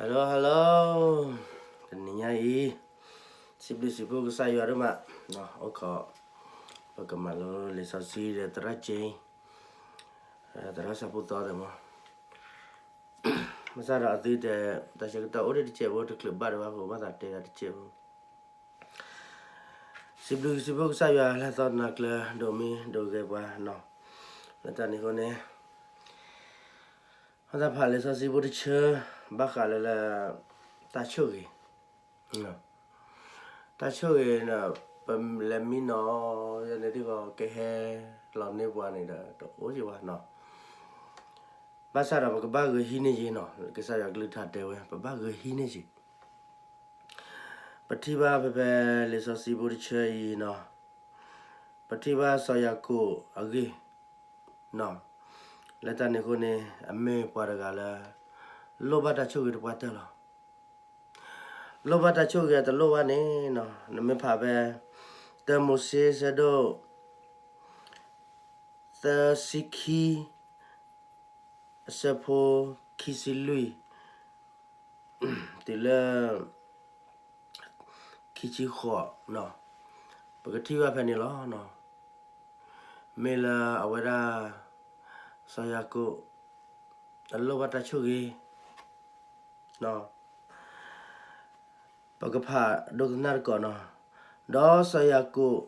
Hello hello, တနံၤညါအံၤ စံးဘျုးစံးဖှိၣ်ကစၢ်ယွၤဒိၣ်မး, အိၣ်ခိး ပကမၤလိလံာ်စီဆှံဒီးသရၣ်က့, သရၣ်ဆၣ်ဖိသီဒီးမး, ဘၣ်ဆၣ်ဒီးအသုတဲ တၢ်ဆၢကတီၢ်အိၣ်ဒံးတစဲးဖိ တချုးဘၣ်ဒံးဘၣ်အဃိ ဘၣ်သးတဲဒၣ်တစဲးဖိ စံးဘျုးစံးဖှိၣ်ကစၢ်ယွၤလၢအသီနၤကျၢၤဒိၣ်မံဒိၣ်ဂဲၤပှၤနီၤ, လၢတၢ်န့ၣ်အဃိန့ၣ် အတၢ်ဖးလံာ်စီဆှံဖိတဆၢ ဘၣ်ဃးလၢလၢ တၢ်ဆိၣ်ဂ့ၤ, တၢ်ဆိၣ်ဂ့ၤန့ၣ် ပလဲၤမံနီၤ ယဲန့ၣ်ဒ်ဂီၤကဟဲလီၤန့ၢ်ပှၤန့ၣ်ဒီး တအိၣ်ယံၤဘၣ်နီၤ, ဘၣ်ဆၣ်ဒီးပကဘၣ်ဂဲၤဟံးန့ၢ်ယံၤနီၤ, ကစၢ်ယွၤကလုၢ်ကထါတဲဝဲ ပဘၣ်ဂဲၤဟံးန့ၢ်ယံၤ ပထံၣ်ဘၣ်ဖဲဖဲလံာ်စီဆှံဖိတဆၢအံၤနီၤ, ပထံၣ်ဘၣ်စီၤယၤကိာ်အဂ့ၢ်နီၤ, လၢတၢ်န့ၣ်အဃိန့ၣ် အမ့ၢ်ပှၤတဂၤလၢ လိၣ်ဘၣ်တၢ်ဆိၣ်ဂ့ၤတပှၢ်တၢၢ်လီၤ. လိၣ်ဘၣ်တၢ်ဆိၣ်ဂ့ၤအတလိၣ်ဘၣ်န့ၣ်နီၤ, နမ့ၢ်ဖးဖဲ တၢမိၤၡ့ဆၢဒိၣ် သၢဆံခံ အဆၢဖိ ခံဆံလွံၢ် တုၤလၢ ခံဆံဃိးနီၤ, ပကထံၣ်ဘၣ်ဖဲန့ၣ်လီၤ. မ့ၢ်လၢအဝဲဒၣ် စီၤယၤကိာ် အလိၣ်ဘၣ်တၢ်ဆိၣ်ဂ့ၤ ပကဖးဒိကနၣ်တကိးနီၤ, ဒီးစီၤယၤကိာ်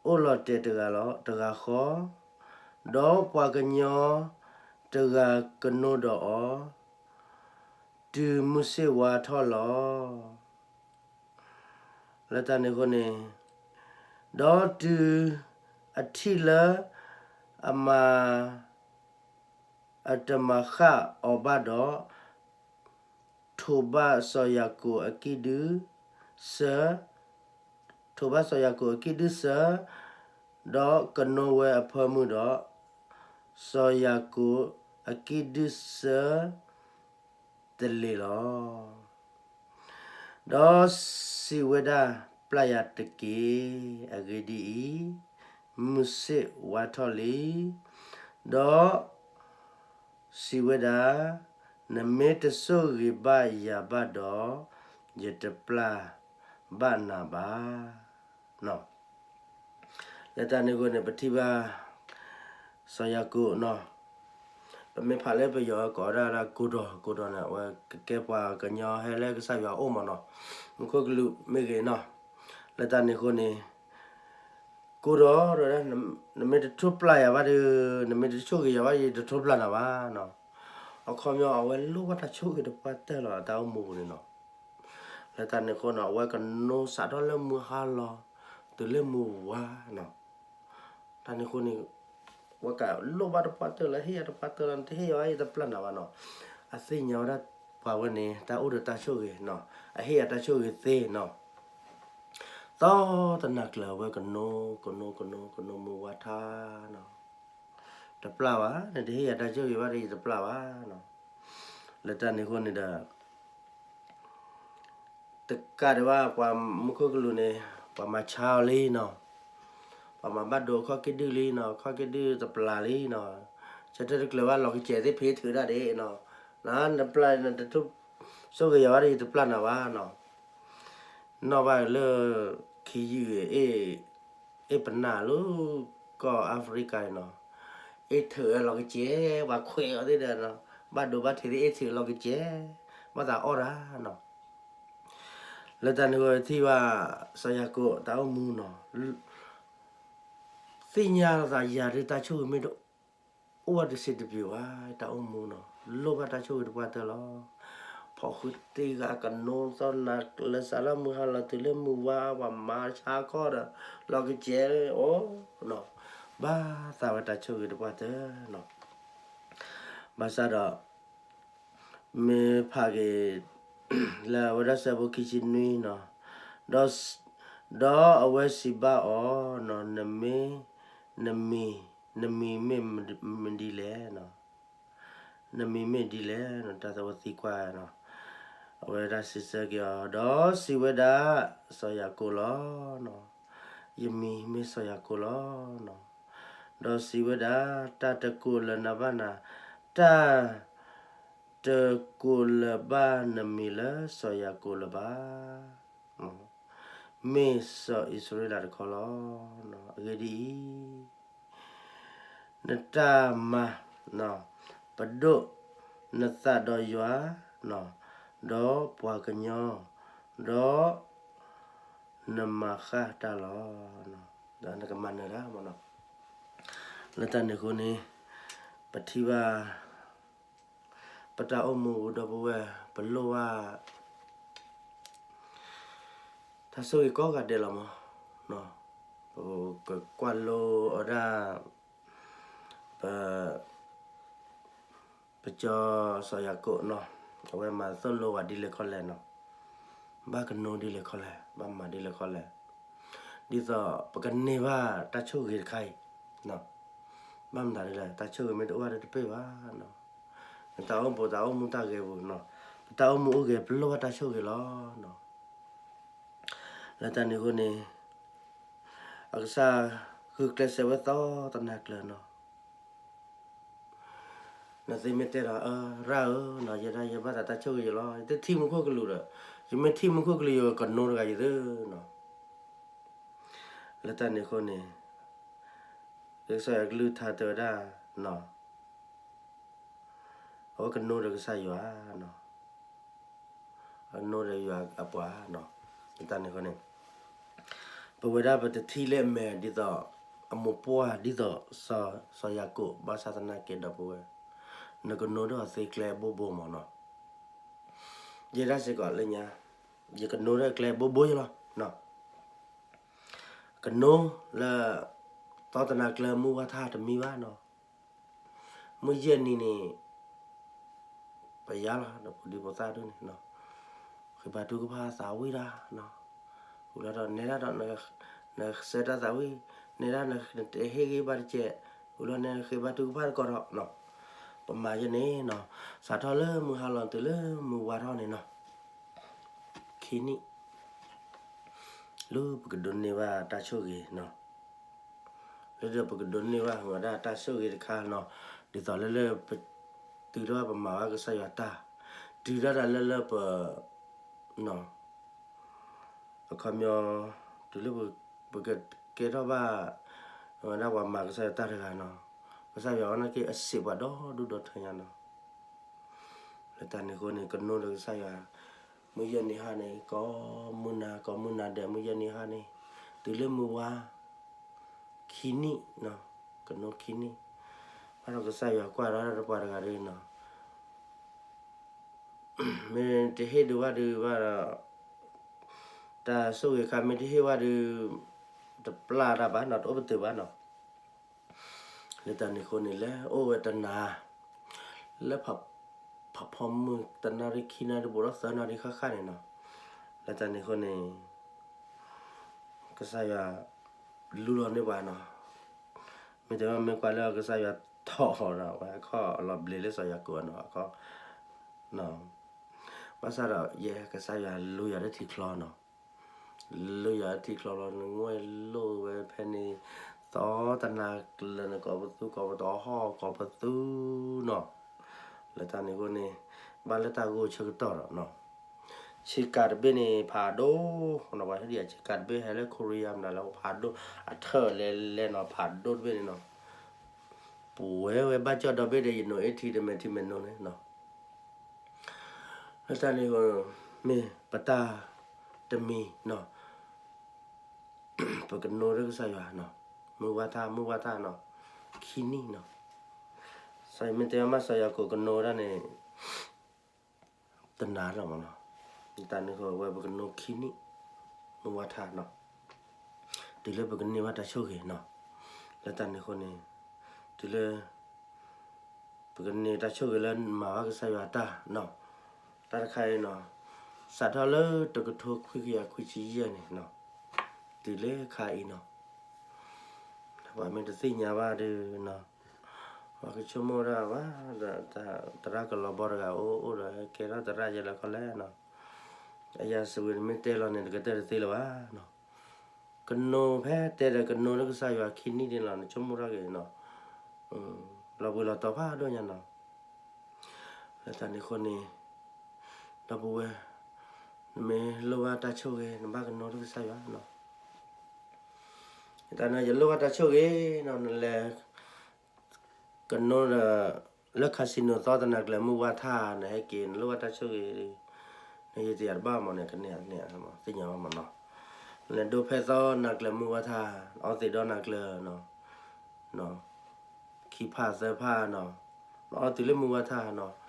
အိၣ်လီၤတဲာ်တဂၤလီၤ တဂၤဃီ, ဒီးပှၤကညီတဂၤကနိဒီးအီၤ, တုၤမုၢ်ဆ့ၣ်ဝါထီၣ်လီၤ. လၢတၢ်န့ၣ်အဃိန့ၣ်, ဒီးတုၤအထံၣ်လၢ အမၤ အတမၤဃၣ်အီၤဘၣ်ဒီး, ထိးဘၣ်စီၤယၤကိာ်အကံၣ်ဒုစၢ, ထိးဘၣ်စီၤယၤကိာ်အကံၣ်ဒုစၢ, ဒီးကနိဝဲအဖၢမုၢ်ဒီး, စီၤယၤကိာ်အကံၣ်ဒုစၢ တလ့ၤလီၤ. ဒီးစံးဝဲဒၣ်, ပျၢ်ယၤတက့ၢ်. အဂ့ၢ်ဒ်အံၤ, မုၢ်ဆ့ၣ်ဝါထီၣ်လံ. ဒီးစံးဝဲဒၣ်, နမ့ၢ်တဆိၣ်ဂ့ၤဘၣ်ယၤဘၣ်ဒီး, ယတပျၢ်ဘၣ်နၤဘၣ်. လၢတၢ်န့ၣ်အဃိန့ၣ် ပထံၣ်ဘၣ် စီၤယၤကိာ်နီၤ, ပမ့ၢ်ဖးလၢပယီၤကိးဒၣ်ဒၣ်ကိၢ်ဒီး, ကိၢ်ဒီးန့ၣ် အဝဲကကဲပှၤကညီဟဲလၢကစၢ်ယွၤအအိၣ်မးနီၤ, မူခိၣ်ကလူးမ့ၢ်ဂ့ၤနီၤ, လၢတၢ်န့ၣ်အဃိန့ၣ် ကိၢ်ဒီး နမ့ၢ်တဆိၣ်ပျၢ်ယၤဘၣ်ဒီး, နမ့ၢ်တဆိၣ်ဂ့ၤယၤဘၣ် ယတဆိၣ်ပျၢ်နၤဘၣ်နီၤ, အခီပညီအဝဲလိၣ်ဘၣ်တၢ်ဆိၣ်ဂ့ၤတပှၢ်တၢၢ်လီၤ အတၢ်အိၣ်မူပူၤန့ၣ်နီၤ, လၢတၢ်န့ၣ်အဃိနီၤ အဝဲကနိစးထီၣ်လၢမုၢ်ဟါလီၤ တုၤလၢမုၢ်ဝါနီၤ, တၢ်န့ၣ်အဃိန့ၣ် ဝဲကလိၣ်ဘၣ်တပှၢ်တၢၢ်လီၤ ဟ့ၣ်ယၤတပှၢ်တၢၢ်လီၤ နတဟ့ၣ်ယၤဘၣ် ယတပျၢ်နၤဘၣ်နီၤ, အသ့ၣ်ညါဝဲဒၣ်ပှၤဝဲန့ၣ် တၢ်အိၣ်ဒီးတၢ်ဆိၣ်ဂ့ၤနီၤ, အဟ့ၣ်ယၤတၢ်ဆိၣ်ဂ့ၤသ့နီၤ, သီတနၤကျၢၤအဝဲကနိ ကနိ ကနိ ကနိမုၢ်ဝါထါနီၤ, တပျၢ်ဘၣ် နတဟ့ၣ်ယၤတၢ်ဆိၣ်ဂ့ၤဘၣ်ဒီး ယတပျၢ်ဘၣ်နီၤ, လၢတၢ်န့ၣ်အဃိန့ၣ်ဒီး တကးဒံးဘၣ် ပှၤမူခိၣ်ကလူးန့ၣ် ပှၤမၤဆါအီၤလံနီၤ, ပှၤမၤဘၣ်ဒိအခီၣ်က့ၣ်ဒုၣ်လံနီၤ, အခီၣ်က့ၣ်ဒုၣ်တပျၢ်လံနီၤ, ဆၢထၢၣ်တကျၢၤဘၣ် လီၤကစဲၤသ့ၣ်ဖ့ထုးဒၣ်ဒ့နီၤ, နပျၢ်နတဆိၣ်ဂ့ၤယၤဘၣ်ဒီး ယတပျၢ်နၤဘၣ်နီၤ, နီၣ်ဘၣ်လၢ ခံယုၢ် အ့ၣ်ပနၢ်လၢ ကီၢ်အၤဖရံကၤန့ၣ်နီၤ, အ့ၣ်ထုးလီၤကစဲၤ ပှၤခွဲးအီၤသ့ၣ်ဒီး ဘၣ်ဒိဘၣ်ထံးသ့ၣ် အ့ၣ်ထုးလီၤကစဲၤ ဘၣ်သးအီၣ်တၢ်နီၤ, လၢတၢ်န့ၣ်အဃိထံၣ်ဘၣ် စီၤယၤကိာ်တၢ်အိၣ်မူနီၤ, သ့ၣ်ညါလီၤသးယၤဒုး တၢ်ဆိၣ်ဂ့ၤမ့ၢ်တ အိၣ်ဘၣ်တစဲးတပျုၤဘၣ် တၢ်အိၣ်မူနီၤ, လိၣ်ဘၣ်တၢ်ဆိၣ်ဂ့ၤတပှၢ်တၢၢ်လီၤ, ဖီၣ်ဃုာ်တ့ၢ်ဂၤကနိသီနၤကျၢၤ စးထီၣ်မုၢ်ဟါလီၤတုၤလၢမုၢ်ဝါ ပှၤမၤဆါခီဒီး လီၤကစဲၤအိၣ်နီၤ, ဘၣ်သးဝဲတၢ်ဆိၣ်ဂ့ၤတပှၢ်တၢၢ်နီၤ, ဘၣ်ဆၣ်ဒီး မ့ၢ်ဖးက့ၤ လၢအဝဲဒၣ်စဲးဖိခံဆံနွံနီၤ, ဒီး ဒီးအဝဲစံးဘၣ်အီၤနီၤ, နမံၤ နမံၤ နမံၤမ့ၢ်မနုၤလဲၣ်နီၤ, နမံၤမ့ၢ်ဒ်လဲၣ်နီၤ, တၢ်သဝဲသံကွၢ်နီၤ, အဝဲဒၣ်စံးဆၢက့ၤအီၤ ဒီးစံးဝဲဒၣ် စီၤယၤကိာ်လီၤ, ယမံၤမ့ၢ်စီၤယၤကိာ်လီၤ, ဒီးစံးဝဲဒၣ် တၢ်တကိးလၢနၤဘၣ်နၤ, တၢ် တကိးလၢၤဘၣ်နမံၤလၢစီၤယၤကိာ်လၢၤဘၣ်, မ့ၢ်စီၤအံၣ်စရ့လးတခီလီၤ. အဂ့ၢ်ဒ်အံၤ, နတၢ်မၤ ပဒိၣ်နသးဒီးယွၤ, ဒီးပှၤကညီ, ဒီးနမၤဃၣ်တၢ်လီၤ. ဒီးနကမၤနၢၤတၢ်မနီၤ. လၢတၢ်န့ၣ်အဃိန့ၣ် ပထံၣ်ဘၣ် ပတၢ်အိၣ်မူပူၤဒီပုၢ်ဝဲၢ် ပလိၣ်ဘၣ် တၢ်ဆိၣ်ဂ့ၤကိးဂၤဒဲးလီၤမး, ပကကွၢ်လိအီၤဒၣ် ပ ပကၠီစီၤယၤကိာ်နီၤ, အဝဲမၤသိၣ်လိဝဲဒ်လဲၣ်ခီလဲၣ်နီၤ, ဘၣ်ကနိဒ်လဲၣ်ခီလဲၣ်, ဘၣ်မၤဒ်လဲၣ်ခီလဲၣ်, ဒ်သိးပကန့ၢ်ဘၣ်တၢ်ဆိၣ်ဂ့ၤတခါအံၤ, ဘၣ်မတၤဒ်လဲၣ် တၢ်ဆိၣ်ဂ့ၤမ့ၢ်တအိၣ်ဘၣ်ဒီးတပ့ၢ်ဘၣ်နီၤ, နတၢ်အိၣ်မူ တၢ်အိၣ်မူတၢ်ဂဲၤပူၤနီၤ, ပတၢ်အိၣ်မူအိၣ်ဂဲၤ ပလိၣ်ဘၣ်တၢ်ဆိၣ်ဂ့ၤလီၤနီၤ. လၢတၢ်န့ၣ်အဃိန့ၣ် အကစၢ်ဂုာ်ကျဲးစၢးဝဲသီတနၤကျၢၤနီၤ, နသ့မ့ၢ်တဲဒီး အၢ ရၣ်ဧၢနီၤ, ယဲဒၣ်ယဘၣ်သးတၢ်ဆိၣ်ဂ့ၤယလီၤ, ယတထံၣ်မူခိၣ်ကလူးဒီး, ယမ့ၢ်ထံၣ်မူခိၣ်ကလူး ယကနိဒီးဂၤယသ့နီၤ. လၢတၢ်န့ၣ်အဃိန့ၣ် ကစၢ်ယွၤကလုၢ်ကထါတဲဝဲဒၣ်နီၤ, အဝဲကနိဒီးကစၢ်ယွၤနီၤ, အနိဒီးယွၤအပှၤနီၤ. လၢတၢ်န့ၣ်အဃိန့ၣ် ပဝဲဒၣ်ပတထံၣ်လၢအမဲာ်ဒ်သိး အမိၢ်ပှၢ်ဒ်သိး စီၤယၤကိာ် ဘၣ်ဆၣ်သနာ်က့ဒီပုၢ်ဝဲၢ် နကနိဒီးအီၤသ့ကျဲဘိဘိမးနီၤ. ယဲဒၣ်စ့ၢ်ကီးလၢညါ ယကနိဒီးကျဲဘိဘိယလီၤနီၤ. ကနိလၢ သီတနၤကျၢၤ မုၢ်ဝါထါတမံဘၣ်နီၤ. မုၢ်ယဲၢ်နံၤန့ၣ် ပယါလီၤ ဒီးဖိဒံဖိသၣ်ဒိၣ်န့ၣ်နီၤ, ဃ့ဘါထုကဖၣ်သးဝံၣ်ဒၣ်နီၤ, ဝံၤလီၤဒီးနဲဒၣ်ဒီး နဆၢတၢ်သးဝံၣ်, နဲဒၣ်နတဟ့ၣ်ဂံၢ်ဘါတကဲး, ဝံၤလီၤနဃ့ဘါထုကဖၣ်တကိးဒီးနီၤ, ပမၤယဲန့ၣ်နီၤ, စးထီၣ်လၢမုၢ်ဟါလီၤတုၤလၢမုၢ်ဝါထီၣ်န့ၣ်နီၤ, ခံနံၣ် လၢပကဒိးန့ၢ်ဘၣ်တၢ်ဆိၣ်ဂ့ၤနီၤ, လၢဒီးပကဒိးန့ၢ်ဘၣ်ဝဲဒၣ်တၢ်ဆိၣ်ဂ့ၤတခါနီၤ, ဒ်သိးလၢလၢပ တုၤထီၣ်ပမၤဘၣ်ကစၢ်ယွၤတၢ်, တုၤဒၣ်ဒၣ်လၢလၢပ အခီပညီ တုၤလၢပကကဲထီၣ်ဘၣ် ဝဲဒၣ်ပှၤမၤကစၢ်ယွၤတၢ်တဂၤနီၤ, ကစၢ်ယွၤအဝဲန့ၣ်က့ၤအစံးပှၤဒီဒူၣ်ဒီထၢညါနီၤ. လၢတၢ်န့ၣ်အဃိန့ၣ် ကနိဒီးကစၢ်ယွၤ မုၢ်ယဲၢ်နံၤဟါန့ၣ် ကိးမုၢ်နၤ ကိးမုၢ်နၤဒီး မုၢ်ယဲၢ်နံၤဟါန့ၣ် တုၤလၢမုၢ်ဝါ ခံနံၣ်နီၤ, ကနိခံနံၣ်, ဘၣ်ဒီးကစၢ်ယွၤကွၢ်ဒီးတပှၤတဂၤဒ်နီၤ မ့ၢ်တဟ့ၣ်ဒုးဘၣ်ဒုးဘၣ်ဒီး တၢ်ဆိၣ်ဂ့ၤခါမ့ၢ်တဟ့ၣ်ဘၣ်ဒုး တပျၢ်တၢ်ဘၣ်နီၤ, တအိၣ်ပတုာ်ဘၣ်နီၤ. လၢတၢ်န့ၣ်အဃိန့ၣ် လဲၤအိၣ်ဝဲတနၤ လၢ ဖးဖီမုၢ်တနၣ်ရံၣ်ခံနၣ်ရံၣ် ဘူးဒီးသၢနၣ်ရံၣ်ဃၣ်ဃၣ်န့ၣ်နီၤ. လၢတၢ်န့ၣ်အဃိန့ၣ် ကစၢ်ယွၤလူလီၤန့ၢ်ပှၤနီၤ. မ့ၢ်တဲမ့ၢ်ကွၢ်လၢကစၢ်ယွၤထီၣ်ဃီဒီး ဝဲအခီၣ်လီၤဘျ့းလၢစီၤယၤကိာ်နီၤ, အခီၣ် ဘၣ်ဆၣ်ဒီး ယဲကစၢ်ယွၤလူယၤလၢထံချီနီၤ, လူယၤလၢထံချီလီၤ နငွဲၢ်လိာ်ဝဲဖဲန့ၣ် သီတနၤကျၢၤန့ၣ် ကိးပသူကိးပသီဟီၣ်ကိးပသူနီၤ. လၢတၢ်န့ၣ်အဃိန့ၣ် ဘၣ်လၢတၢ်ဂိၢ်ဆၢကတီၢ်ဒီးနီၤ ဆ့ကၤတဘ့ၣ်န့ၣ် ဖးဒိၣ်, ပှၤဟဲဒံးအဆ့ကၤတဘ့ၣ်ဟဲလၢ Korea မနုၤလၢဖးဒိၣ် အထၢၣ်လဲၤလဲၤနီၤ ဖးဒိၣ်တဘ့ၣ်န့ၣ်နီၤ, ပဝဲဝဲဘၣ်ကၠီၣ်ဒီဘ့ၣ်ဒီး ယနိးအ့ၣ်ထံတမဲာ်ထံမဲာ်နိန့ၣ်နီၤ, လၢတၢ်န့ၣ် မ့ၢ်ပတၢ်တမံၤနီၤ ပကနိဒီးကစၢ်ယွၤနီၤ, မုၢ်ဝါထါမုၢ်ဝါထါနီၤ, ခံနံၣ်နီၤ, စီၤမ့ၢ်တဲမးစီၤယၤကိာ်ကနိဝဲဒၣ်န့ၣ် တနၤလီၤမးနီၤ, တၢ်န့ၣ်အဃိဝဲပကနိခံနံၣ်, မုၢ်ဝါထါနီၤ, တုၤလၢပကန့ၢ်ဘၣ်တၢ်ဆိၣ်ဂ့ၤနီၤ, လၢတၢ်န့ၣ်အဃိန့ၣ် တုၤလၢ ပကန့ၢ်တၢ်ဆိၣ်ဂ့ၤလၢမၤဘၣ်ကစၢ်ယွၤတၢ်နီၤ, တၢ်တခါအံၤနီၤ, စးထီၣ်လၢတကထိခွံကယၤခွံဆံယဲၢ်န့ၣ်နီၤ, တုၤလၢခါအံၤနီၤ ပှၤမ့ၢ်တသ့ၣ်ညါဘၣ်ဒီးနီၤ, ပှၤကဆိကမိၣ်ဒၣ်ဘၣ်ဒီး သရၣ်ကလီၤဘီတဂၤအိၣ်အိၣ်ဒီး ကဲထီၣ်သရၣ်ယဲလၢခီလဲၣ်နီၤ, အယၤစဝ့တမ့ၢ်တဲလီၤန့ၣ် တကတၢၢ်တသ့လၢၤဘၣ်နီၤ, ကနိဖဲတဲဒီးကနိလၢကစၢ်ယွၤခံနံၣ်န့ၣ်လီၤ နဆိကမိၣ်ထီၣ်က့ၤနီၤ, လီၤဘှံးလီၤတီၤဖးဒိၣ်ညါနီၤ, လၢတၢ်န့ၣ်အဃိန့ၣ်, ဒီပုၢ်ဝဲၢ်, နမ့ၢ်လိၣ်ဘၣ်တၢ်ဆိၣ်ဂ့ၤ နဘၣ်ကနိဒီးကစၢ်ယွၤနီၤ. တၢ်န့ၣ် ယလိၣ်ဘၣ်တၢ်ဆိၣ်ဂ့ၤနီၤ, နလဲၤ ကနိဒီး လၢ casino သီတနၤကျၢၤမုၢ်ဝါထၣ် နဟဲက့ၤ နလိၣ်ဘၣ်တၢ်ဆိၣ်ဂ့ၤ, နဟ့ၣ်တယၤတဘၣ်မးန့ၣ် ကန့ၢ်န့ၣ် သ့ၣ်ညါဘၣ်မးနီၤ. နဒိဖဲသီနၤကျၢၤမုၢ်ဝါထၣ်, နအီသံးဒီနၤကျၢၤနီၤ, ခံဖၣ်သၢဖၣ်နီၤ, နအီတုၤလၢမုၢ်ဝါထၣ်နီၤ,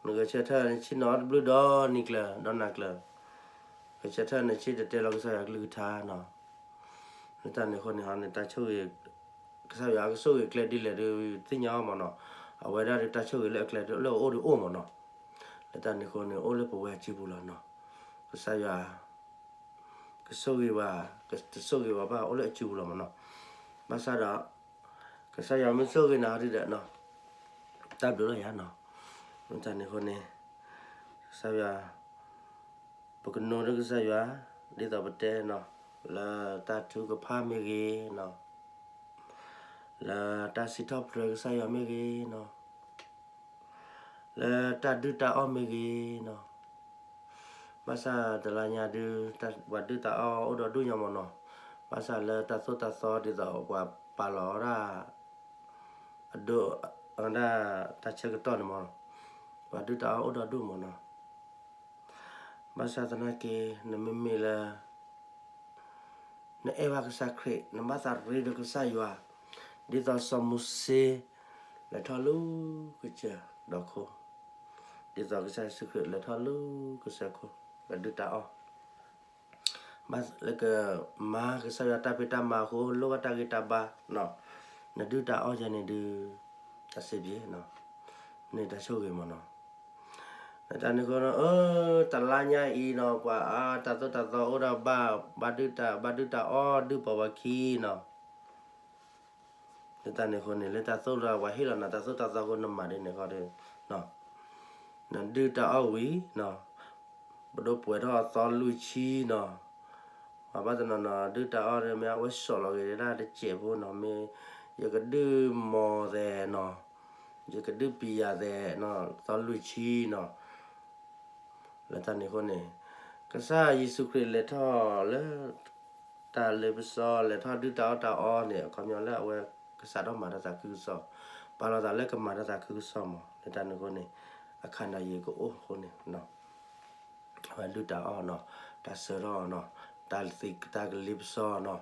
နဂဲၤဆၢထၢၣ်နဆ့ၣ်နီၤအီၣ်တဘျုးဒီနံၤကျၢၤ ဒီနၤကျၢၤ, ဂဲၤဆၢထၢၣ်နဆ့ၣ်တဲၤတဲလီၤကစၢ်ယွၤကလုၢ်ကထါနီၤ. လၢတၢ်န့ၣ်အဃိန့ၣ် နတၢ်ဆိၣ်ဂ့ၤ ကစၢ်ယွၤကဆိၣ်ဂ့ၤကျဲဒ်လဲၣ်ဒီး သ့ၣ်ညါအီၤမးနီၤ. အဝဲဒၣ်ဒီးတၢ်ဆိၣ်ဂ့ၤလၢအကျဲလၢအအိၣ်ဒီးအိၣ်မးနီၤ. လၢတၢ်န့ၣ်အဃိန့ၣ် အိၣ်လၢပဝဲအစုပူၤလီၤနီၤ. ကစၢ်ယွၤ ကဆိၣ်ဂ့ၤဘၣ်, ကတဆိၣ်ဂ့ၤဘၣ်ဘၣ် အိၣ်လၢအစုပူၤလီၤမးနီၤ. ဘၣ်ဆၣ်ဒီး ကစၢ်ယွၤမ့ၢ်ဆိၣ်ဂ့ၤနၤဒ်ဒီးနီၤ, တၢ်ဘျုးလီၤယၤနီၤ. လၢတၢ်န့ၣ်အဃိန့ၣ် ကစၢ်ယွၤ ပကနိဒီးကစၢ်ယွၤ ဒ်သိးပတဲနီၤ, လၢတၢ်ထုကဖၣ်မ့ၢ်ဂ့ၤနီၤ, လၢတၢ်စံးထီၣ်ပတြၢၤကစၢ်ယွၤမ့ၢ်ဂ့ၤနီၤ, လၢတၢ်ဒုၣ်တၢ်အီၣ်မ့ၢ်ဂ့ၤနီၤ. ဘၣ်ဆၣ်တလါညါဒုး ပှၤဒုၣ်တၢ်အီၣ်အိၣ်ဒီးဒူၣ်ညါမးနီၤ. ဘၣ်ဆၣ်လၢတၢ်သိၣ်တၢ်သီဒ်သိးပှၤပာ်လီၤဒၣ် အဒိၣ် ဒၣ်တၢ်ဆၢကတီၢ်န့ၣ်မး, ပှၤဒုၣ်တၢ်အီၣ်အိၣ်ဒီးဒူၣ်မးနီၤ. ဘၣ်ဆၣ်သနာ်က့ နမ့မ့ၢ်လၢ နအဲၣ်ဘၣ်ကစၢ်ခရံာ် နဘၣ်သးရ့ဒီးကစၢ်ယွၤ, ဒ်သိးစီၤမိၤၡ့ လဲၤထီၣ်လၢကစၢၢ်ဒီးခိၣ်, ဒ်သိးကစၢ်ယ့ၣ်ၡူးခရံာ်လဲၤထီၣ်လၢကစၢၢ်ခိၣ် ပှၤဒုၣ်တၢ်အီၣ် ဘၣ်လၢကမၤကစၢ်ယွၤတၢ်ဖံးတၢ်မၤအဃိ လိၣ်ဘၣ်တၢ်ဂံၢ်တၢ်ဘါနီၤ, နဒုၣ်တၢ်အီၣ်ယၤန့ၣ်ဒုး တၢ်စ့ပှဲၤနီၤ, န့ၣ်တၢ်ဆိၣ်ဂ့ၤမးနီၤ. လၢတၢ်န့ၣ်အဃိနီၤ အၢ တလါညါအံၤနီၤ ပှၤအါ တၢ်သိၣ်တၢ်သီအိၣ်ဒီးဘၣ် ဘၣ်ဒုၣ်တၢ် ဘၣ်ဒုၣ်တၢ်အီၣ်ဒုၣ်ပှၤဝဲခံနီၤ. လၢတၢ်န့ၣ်အဃိန့ၣ် လၢတၢ်သိၣ်လၢပှၤဟ့ၣ်လီၤနၤတၢ်သိၣ်တၢ်သီအဃိ နမၤဒ်န့ၣ်ဃီဒီး နဒုၣ်တၢ်အီၣ်ဝံၤနီၤ, ပဒိၣ်ပှဲၤထီၣ်အသီလွံၢ်ဆံနီၤ, ပှၤဘၣ်တနီၤနီၤ ဒုၣ်တၢ်အီၣ်ဒီး မ့ၢ်အဝဲစိာ်လီၤက့ၤဒၣ်တစဲးဖိနီၤ, မ့ၢ်ယကဒုၣ်မီၤသဲးနီၤ, ယကဒုၣ်ပံၤယၤသဲးနီၤ, သီလွံၢ်ဆံနီၤ. လၢတၢ်န့ၣ်အဃိန့ၣ် ကစၢ်ယ့ၣ်ၡူးခရံာ်လဲၤထီၣ်လၢ တၢ်လ့ပစီ လဲၤထီၣ်ဒုၣ်တၢ်အီၣ်တၢ်အီန့ၣ် အခီပညီလၢအဝဲကစးထီၣ်မၤတၢ်သးခုကစီၣ်, ပာ်လီၤသးလၢကမၤတၢ်သးခုကစီၣ်မး လၢတၢ်န့ၣ်အဃိန့ၣ် အခါနၤယံာ်ကအိၣ်အဃိန့ၣ် အဝဲဒုၣ်တၢ်အီၣ်နီၤ, တၢ်စၢထီၣ်နီၤ, တၢ်သ့တၢ်ကလ့ပစီနီၤ,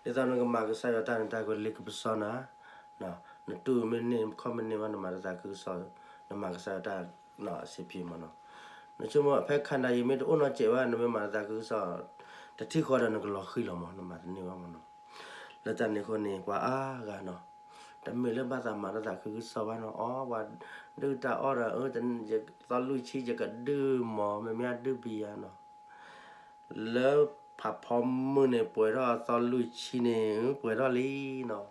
ဒ်သိးနကမၤကစၢ်ယွၤတၢ်န့ၣ် တၢ်ကလ့ကပစီနၤ, နတူၢ်မ့ၢ်န့ၢ် ခီၣ်မ့ၢ်န့ၢ်ဘၣ် နမၤတၢ်သးခုကစီၣ်, နမၤကစၢ်ယွၤတၢ်နီၤ အဆင်ပြေမးနီၤ. နဆိကမိၣ်ဖဲခါနၤယံာ်မ့ၢ်တအိၣ်နီတစဲးဘၣ် နမ့ၢ်မၤတၢ်သးခုကစီၣ် တထံၣ်ဃီဒီးနကလီၤဃံၤလီၤမး နမၤတန့ၢ်ဘၣ်မးနီၤ. လၢတၢ်န့ၣ်အဃိန့ၣ် ပှၤအါဂၤနီၤ, တမ့ၢ်လၢဘၣ်သးမၤတၢ်သးခုကစီၣ်ဘၣ်နီၤ, အီ ပှၤဒုၣ်တၢ်အီၣ်ဒီး သီလွံၢ်ဆံ ယကဒုၣ်မီၤ မ့မ့ၢ်အဒုၣ်ပံၤယၤနီၤ လၢဖးဖီမုၢ်န့ၣ် ပှဲၤထီၣ်အသီလွံၢ်ဆံန့ၣ် ပှဲၤထီၣ်လံနီၤ.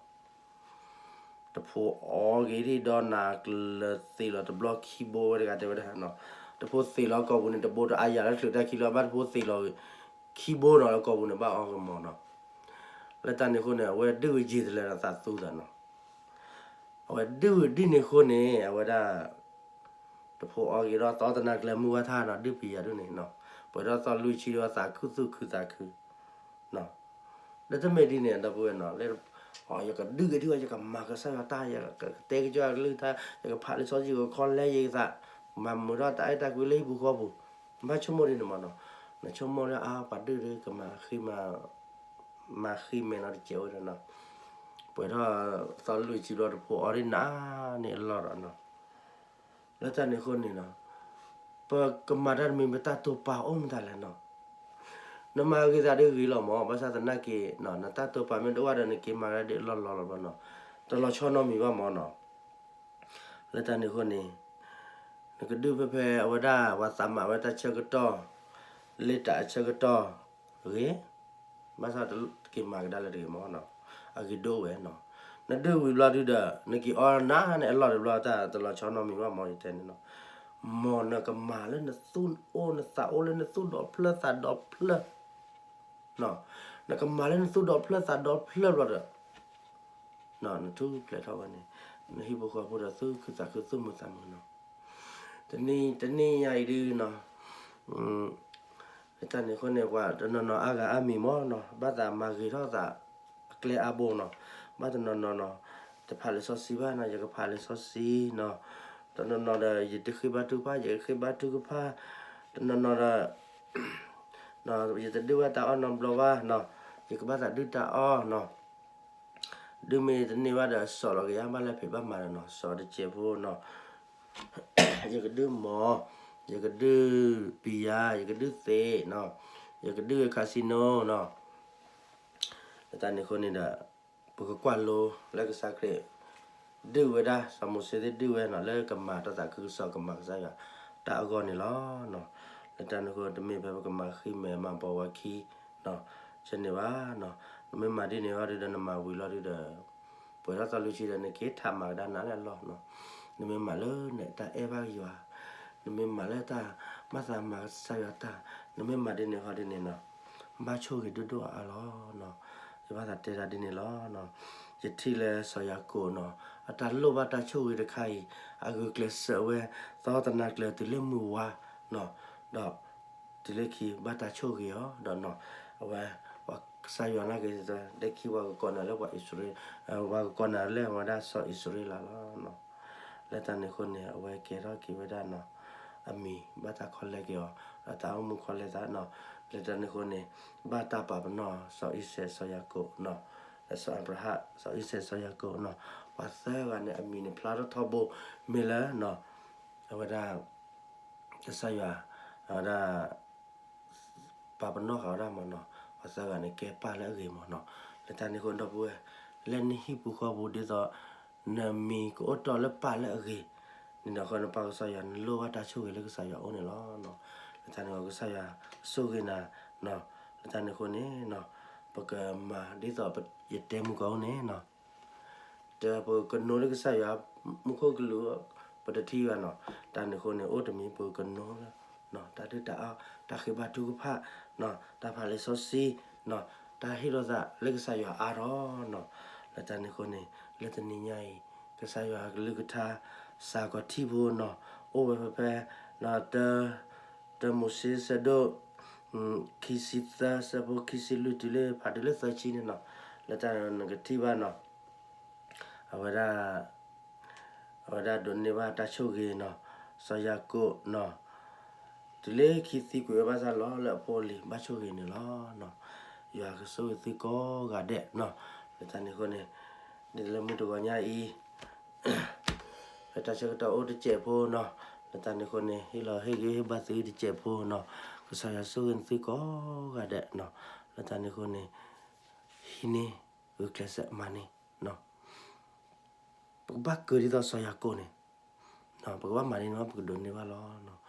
တဖိးအီက့ၤဒံၣ်ဒီးနၤကျၢၤသ့ၣ်လီၤတဘျီခံဘိဝဲတဂၤတဲဝဲဒၣ်နီၤ, တဖိးသ့ၣ်လီၤကိာ်ပူၤန့ၣ် တဘိတအါယၤလၢချုးတၢ်ခံလီၤ ဘၣ်တဖိးသ့ၣ်လီၤခံဘိနီၤ လၢကိာ်ပူၤန့ၣ် ဘၣ်အီကမီၤနီၤ. လၢတၢ်န့ၣ်အဃိန့ၣ် အဝဲဒုၣ်ဝံၤယံာ်တလဲဒီးသးသူသးနီၤ. အဝဲဒုၣ်ဝံၤဒ်န့ၣ်အဃိန့ၣ် အဝဲဒၣ် တဖိးအီက့ၤဒီးသီတနၤကျၢၤမုၢ်ဝါထါနီၤ ဒုၣ်ပံၤယၤဒုၣ်န့ၣ်နီၤ, ပှဲၤထီၣ်သီလွံၢ်ဆံဒီးသးခုသူၣ်ခုသးခုနီၤ. ဒီးတမ့ၢ်ဒ်န့ၣ် ဒီပုၢ်ဝဲၢ်နီၤ လၢ ယကဒုးက့ၤထံၣ်ဝဲ ယကမၤကစၢ်ယွၤတၢ် ယကတဲကစၢ်ယွၤကလုၢ်ကထါ ယကဖးလံာ်စီဆှံ ယကခီလဲယကသး မၤမုာ်ထီၣ်တၢ်အဲၣ်တၢ်ကွံလၢဟံၣ်ပူၤဃီပူၤ, ဘၣ်ဆိကမိၣ်ဒ်န့ၣ်မးနီၤ. နဆိကမိၣ်လၢအါ ပှၤဒုၣ်ဒုးကမၤဃံမၤ မၤဃံမဲာ်နီၤတစဲးဝဲဒီးနီၤ, ပှဲၤထီၣ်သီလွံၢ်ဆံဘျီတဖိးအီဒ်နၤန့ၣ်အလီၢ်ဒီးနီၤ. လၢတၢ်န့ၣ်အဃိန့ၣ်နီၤ ပကမၤတၢ်တမံၤ ပတၢ်တိာ်ပာ်အိၣ်မတၤလဲၣ်နီၤ. နမၤဂ့ၤသးဒ်ဂ့ၤလီၤမး ဘၣ်ဆၣ်သနာ်က့ နတၢ်တိာ်ပာ်မ့ၢ်တအိၣ်ဘၣ်ဒီး နက့ၤမၤဒၣ်ဒ်အလီၢ်လီၤလီၤဘျီနီၤ, တလီၤဆီနီတမံၤဘၣ်မးနီၤ. လၢတၢ်န့ၣ်အဃိန့ၣ် နကဒုးဖဲဖဲအဝဲဒၣ် ပှၤသးမၤဝဲတၢ်ဆၢကတီၢ် လ့တၢ်အဆၢကတီၢ်ဂ့ၤ ဘၣ်ဆၣ်တက့ၤမၤကဒါလၢတဂ့ၤမးနီၤ, အဂ့ၤဒိၣ်ဝဲနီၤ. နဒုးဝံၤဘျီဒုဒီး နက့ၤအီနၤန့ၣ်အလီၢ်တဘျီ တၢ်တလီၤဆီနီတမံၤဘၣ်မး ယတဲန့ၣ်နီၤ. မ်နကမၤလၢနသူၣ်အိၣ်နသးအိၣ်လၢနသူၣ်ဒီဖျၢၣ်သးဒီဖျၢၣ် နကမၤလၢနသူၣ်ဒီဖျၢၣ်သးဒီဖျၢၣ်ဘျီဒီး နထူၣ်ဖျဲးထီၣ်ဝဲန့ၣ် နဟံၣ်ဖိဃီဖိဒီးသူၣ်ခုသးခုသူၣ်မုာ်သးမုာ်နီၤ. တနံၤတနံၤညါအံၤဒုနီၤ, လၢတၢ်န့ၣ်အဃိန့ၣ် ပှၤတနီၤနီၤအါဂၤအါမံၤမ့ၢ်နီၤ, ဘၣ်သးမၤဂ့ၤထီၣ်သးအကျဲအါဘိနီၤ, ဘၣ်တနီၤနီၤနီၤ, တဖးလံာ်စီဆှံဘၣ်နီၤ, ယကဖးလံာ်စီဆှံနီၤ, တနီၤနီၤဒီး ယတဃ့ဘါထုကဖၣ် ယကဃ့ဘါထုကဖၣ်, တနီၤနီၤဒီး ယတဒုၣ်ဘၣ်တၢ်အီၣ်နီတဘျီဘၣ်နီၤ, ယကဘၣ်သးဒုၣ်တၢ်အီၣ်နီၤ, ဒုၣ်မ့ၢ်တန့ၢ်ဘၣ်ဒီး စီၤလီၤကယၤဘၣ်လၢဖံးဘၣ်မၤဒီးနီၤ, စီၤတစဲးဖိနီၤ, ယကဒုၣ်မီၤ, ယကဒုၣ်ပံၤယၤ, ယကဒုၣ်သ့နီၤ, ယကဒုၣ် casino နီၤ, လၢတၢ်န့ၣ်အဃိန့ၣ်ဒီး ပကကွၢ်လိလၢကစၢ်ခရံာ် ဒုၣ်ဝဲဒၣ် စီၤမိၤၡ့သ့ၣ်ဒုၣ်ဝဲနီၤ, လၢကမၤတၢ်သးခုကစီၣ် ကမၤကစၢ်ယွၤတၢ်အဂီၢ်န့ၣ်လီၤ. လၢတၢ်န့ၣ်အဃိ တမ့ၢ်ဖဲပကမၤဃံမဲာ်မၤပီၤဝဲခံ ဆန့ၣ်ဘၣ်နီၤ, နမ့ၢ်မၤဒ်န့ၣ်ဟီဒုဒီး နမၤဝံၤလီၤဒုဒီး ပှဲၤထီၣ်သီလွံၢ်ဆံဒီး နက့ၤထးမၤကဒါနၤလၢအလီၢ်နီၤ, နမ့ၢ်မၤလၢနတၢ်အဲၣ်ဘၣ်ယွၤ, နမ့ၢ်မၤလၢတၢ်ဘၣ်သးမၤကစၢ်ယွၤတၢ်, နမ့ၢ်မၤဒ်န့ၣ်ဟီဒ်န့ၣ်နီၤ, ဘၣ်ဆိၣ်ဂ့ၤဒိၣ်ဒိၣ်အါအါလီၤနီၤ, ယဘၣ်သးတဲတၢ်ဒ်န့ၣ်လီၤနီၤ, ယထံၣ်လၢစီၤယၤကိာ်နီၤ, အတၢ်လိၣ်ဘၣ်တၢ်ဆိၣ်ဂ့ၤတခါအံၤ အဂုာ်ကျဲးစၢးဝဲ သီတနၤကျၢၤတုၤလၢမုၢ်ဝါနီၤ, ဒီး တုၤလၢခံဘၣ်တၢ်ဆိၣ်ဂ့ၤအီၤ ဒီးနီၤ, အဝဲ ပှၤကစၢ်ယွၤနာ်က့ၤ ဒဲခံပှၤကကိးနၤလၢပှၤအံၣ်စရ့လး, ပှၤကကိးနၤလၢအဝဲဒၣ်စီၤအံၣ်စရ့လးလီၤနီၤ, လၢတၢ်န့ၣ်အဃိန့ၣ် အဝဲကဲထီၣ်က့ၤဝဲဒၣ်နီၤ, အမံၤဘၣ်တၢ်ခီလဲက့ၤအီၤ, ဒီးတၢ်အိၣ်မူခီလဲသးနီၤ, လၢတၢ်န့ၣ်အဃိန့ၣ် ဘၣ်တၢ်ပာ်ပနီၣ် စီၤအံၤစဲး စီၤယၤကိာ်နီၤ, စီၤအၤဘြၤဟၣ် စီၤအံၤစဲး စီၤယၤကိာ်နီၤ, ပှၤသၢဂၤန့ၣ် အမံၤန့ၣ်ဖျါထီၣ်ထီဘိ မ့ၢ်လၢနီၤ, အဝဲဒၣ် ကစၢ်ယွၤ အဝဲဒၣ် ပာ်ပနီၣ်ဃာ်ဝဲဒၣ်မ့ၢ်နီၤ, ပှၤသၢဂၤန့ၣ်ကဲပၢ်လၢအဂ့ၤမ့ၢ်နီၤ, လၢတၢ်န့ၣ်အဃိဒီပုၢ်ဝဲၢ်, လၢနဟံၣ်ပူၤဃီပူၤဒ်သိး နမံၤကအိၣ်တ့ၢ်လၢပၢ်လၢအဂ့ၤ, န့ၣ်ဒီးဃီနပၢ်ကစၢ်ယွၤ နလိၣ်ဘၣ်တၢ်ဆိၣ်ဂ့ၤလၢကစၢ်ယွၤအအိၣ်န့ၣ်လီၤနီၤ, လၢတၢ်န့ၣ်အဃိကစၢ်ယွၤဆိၣ်ဂ့ၤနၤနီၤ, လၢတၢ်န့ၣ်အဃိန့ၣ်နီၤ, ပကမၤဒ်သိးယတဲမုၢ်ကီၢ်န့ၣ်နီၤ တၢ်ပကနိလၢကစၢ်ယွၤမူခိၣ်ကလူး ပတထံၣ်ဘၣ်နီၤ, တၢ်န့ၣ်အဃိန့ၣ် အိၣ်တမံၤပကနိလၢ တၢ်ဒုၣ်တၢ်အီၣ် တၢ်ဃ့ဘါထုကဖၣ်နီၤ, တၢ်ဖးလံာ်စီဆှံနီၤ, တၢ်ဟ့ၣ်လီၤသးလၢကစၢ်ယွၤအါထီၣ်နီၤ, လၢတၢ်န့ၣ်အဃိန့ၣ် လၢတနံၤညါအံၤ ကစၢ်ယွၤအကလုၢ်ကထါ စးကီးထံဖိနီၤ, အိၣ်ဝဲဖဲဖဲ တၢ တၢမိၤၡ့ဆၢဒိၣ် ခံဆံသၢ ဆၢဖိခံဆံလွံၢ်တုၤလၢဖးတုၤလၢသၢဆံန့ၣ်နီၤ, လၢတၢ်နကထံၣ်ဘၣ်နီၤ, အဝဲဒၣ် အဝဲဒၣ်ဒိးန့ၢ်ဘၣ်တၢ်ဆိၣ်ဂ့ၤနီၤ, စီၤယၤကိာ်နီၤ, တုၤလၢခံသံကွံာ်ဝဲဘၣ်ဆၣ်လီၤလၢအဖိအလံၤ ဘၣ်ဆိၣ်ဂ့ၤန့ၣ်လီၤနီၤ, ယွၤကဆိၣ်ဂ့ၤသုကိးဂၤဒဲးနီၤ, လၢတၢ်န့ၣ်အဃိန့ၣ် ဒ်လၢမုၢ်တဂီၤညါအံၤ ဖဲတၢ်ဆၢကတီၢ်အိၣ်တစဲးဖိနီၤ, လၢတၢ်န့ၣ်အဃိန့ၣ် ဟ့ၣ်လီၤဟ့ၣ်ဂံၢ်ဟ့ၣ်ဘါသုတစဲးဖိနီၤ, ကစၢ်ယွၤဆိၣ်ဂ့ၤသုကိးဂၤဒဲးနီၤ, လၢတၢ်န့ၣ်အဃိန့ၣ် ဟံးန့ၢ်ဂုာ်ကျဲးစၢးမၤန့ၢ်နီၤ, ပကဘၣ်ကၢၤဒ်သိးစီၤယၤကိာ်န့ၣ် ပကဘၣ်မၤဒ်န့ၣ် ပကဒိးန့ၢ်ဘၣ်လီၤ.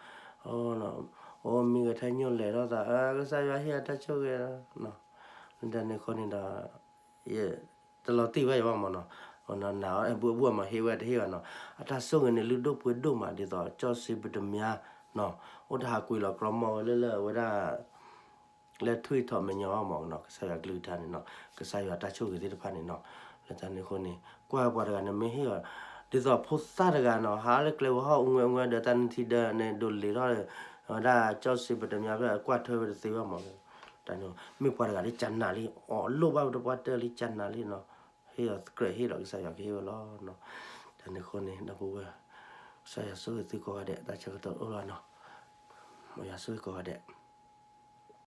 အိၣ်မံဂဲၤထဲညိၣ်လဲၤထီၣ်သး ကစၢ်ယွၤဟ့ၣ်အတၢ်ဆိၣ်ဂ့ၤ, လၢတၢ်န့ၣ်အဃိန့ၣ်ဒီး ယတလီၤတံၢ်ဘၣ်ယဘၣ်မးနီၤ, နအီၣ်အဲၣ်ဘူၣ်အဘူၣ်မးဟ့ၣ်ဝဲတဟ့ၣ်ဘၣ်နီၤ, အတၢ်ဆိၣ်ဂ့ၤန့ၣ် လုၢ်ဒိၣ်ပှ့ၤဒိၣ်မး ဒ်သိးကၠီၣ်စ့ပတမၠါနီၤ, အိၣ်တဟးကွံာ်လီၤကြီမီၢ်ဝဲလၢလၢအဝဲဒၣ် လၢထွံၣ်ထီၣ်မဲာ်ညါဘၣ်မးနီၤ, ကစၢ်ယွၤကလုၢ်ကထါန့ၣ်နီၤ, ကစၢ်ယွၤတၢ်ဆိၣ်ဂ့ၤသ့ၣ်တဖၣ်န့ၣ်နီၤ, လၢတၢ်န့ၣ်အဃိန့ၣ် ကွၢ်ပှၤတဂၤန့ၣ်မ့ၢ်ဟ့ၣ်အီၤ ဒ်သိးဖိသၣ်တဂၤနီၤ ဟးလၢကျဲဝဲဟီၣ်အူငဲအူငဲဒီးတၢ်နုၢ်ထံဒၢန့ၣ် ဒိးလ့ၤထီၣ် အဝဲဒၣ်ကၠီၣ်စ့ပတမၠါဖျၢၣ် ကွၢ်ထွဲဝဲတသ့ဘၣ်မး, တၢ်န့ၣ်မ့ၢ်ပှၤတဂၤလၢကနၣ်လံ အီၣ်လိၣ်ဘၣ်ဝဲတပှၢ်တၢၢ်လံကနၣ်လံနီၤ, ဟ့ၣ်အီၤသကြဲးဟ့ၣ်လီၤ ကစၢ်ယွၤကဟ့ၣ်ဝဲလီၤ. တၢ်န့ၣ်အဃိန့ၣ် ဒီပုၢ်ဝဲၢ် ကစၢ်ယွၤဆိၣ်ဂ့ၤသုကိးဂၤဒဲး တၢ်ဆၢကတီၢ်အိၣ်လီၤနီၤ, မ်ယွၤဆိၣ်ဂ့ၤကိးဂၤဒဲး